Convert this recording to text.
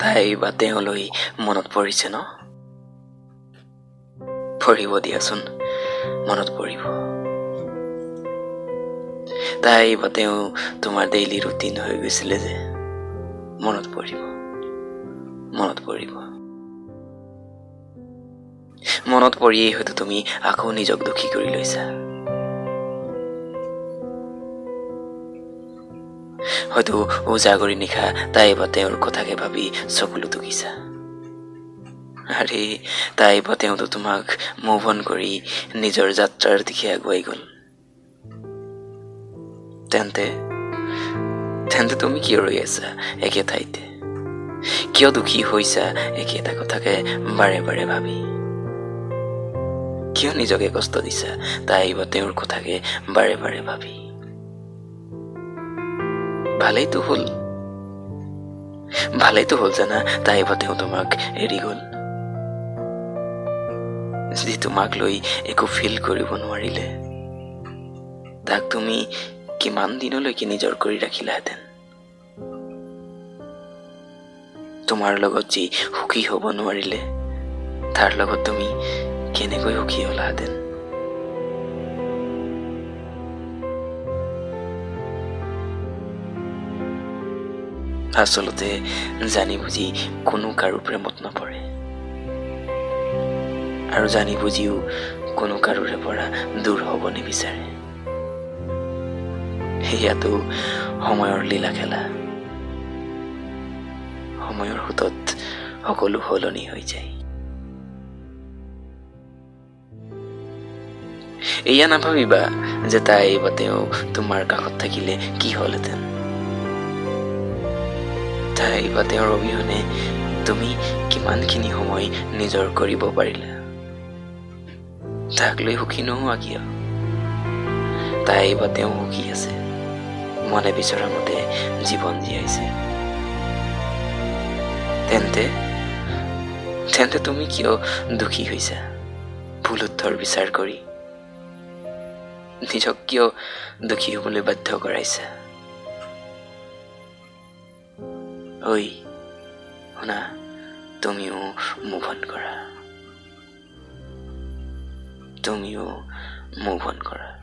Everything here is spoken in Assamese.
তাই বা তেওঁলৈ মনত পৰিছে ন? পৰিব দিয়াচোন, মনত পৰিব। তাই বা তেওঁ তোমাৰ ডেইলি ৰুটিন হৈ গৈছিলে যে, মনত পৰিব, মনত পৰিব। মনত পৰিয়েই হয়তো তুমি আকৌ নিজক দুখী কৰি লৈছা। হয়তো উজাগৰি নিশা তাই বা তেওঁৰ কথাকে ভাবি চকুলো টুকিছা। আৰে তাই বা তেওঁতো তোমাক মুভ অন কৰি নিজৰ যাত্ৰাৰ দিশে আগুৱাই গ'ল। তেন্তে তেন্তে তুমি কিয় ৰৈ আছা একে ঠাইতে? কিয় দুখী হৈছা একেটা কথাকে বাৰে বাৰে ভাবি? কিয় নিজকে কষ্ট দিছা তাই বা তেওঁৰ কথাকে বাৰে বাৰে ভাবি? ভালেইতো হ'ল, ভালেইতো হ'ল জানা, তাই বা তেওঁ তোমাক এৰি গ'ল। যি তোমাক লৈ একো ফিল কৰিব নোৱাৰিলে, তাক তুমি কিমান দিনলৈকে নিজৰ কৰি ৰাখিলাহেঁতেন? তোমাৰ লগত যি সুখী হ'ব নোৱাৰিলে, তাৰ লগত তুমি কেনেকৈ সুখী হ'লাহেঁতেন? আচলতে জানি বুজি কোনো কাৰো প্ৰেমত নপৰে, আৰু জানি বুজিও কোনো কাৰোৰে পৰা দূৰ হ'ব নিবিচাৰে। সেয়াতো সময়ৰ লীলা খেলা। সময়ৰ সোঁতত সকলো সলনি হৈ যায়। এয়া নাভাবিবা যে তাই বা তেওঁ তোমাৰ কাষত থাকিলে কি হ'লহেঁতেন। তাই বা তেওঁৰ অবিহনে তুমি কিমানখিনি সময় নিজৰ কৰিব পাৰিলা? তাক লৈ সুখী নোহোৱা কিয়? তাই বা তেওঁ সুখী আছে, মনে বিচৰা মতে জীৱন জীয়াইছে। তেন্তে তেন্তে তুমি কিয় দুখী হৈছা? ভুল উত্তৰ বিচাৰ কৰি নিজক কিয় দুখী হ'বলৈ বাধ্য কৰাইছা? ঐ শুনা, তুমিও মুভ অন কৰা, তুমিও মুভ অন কৰা।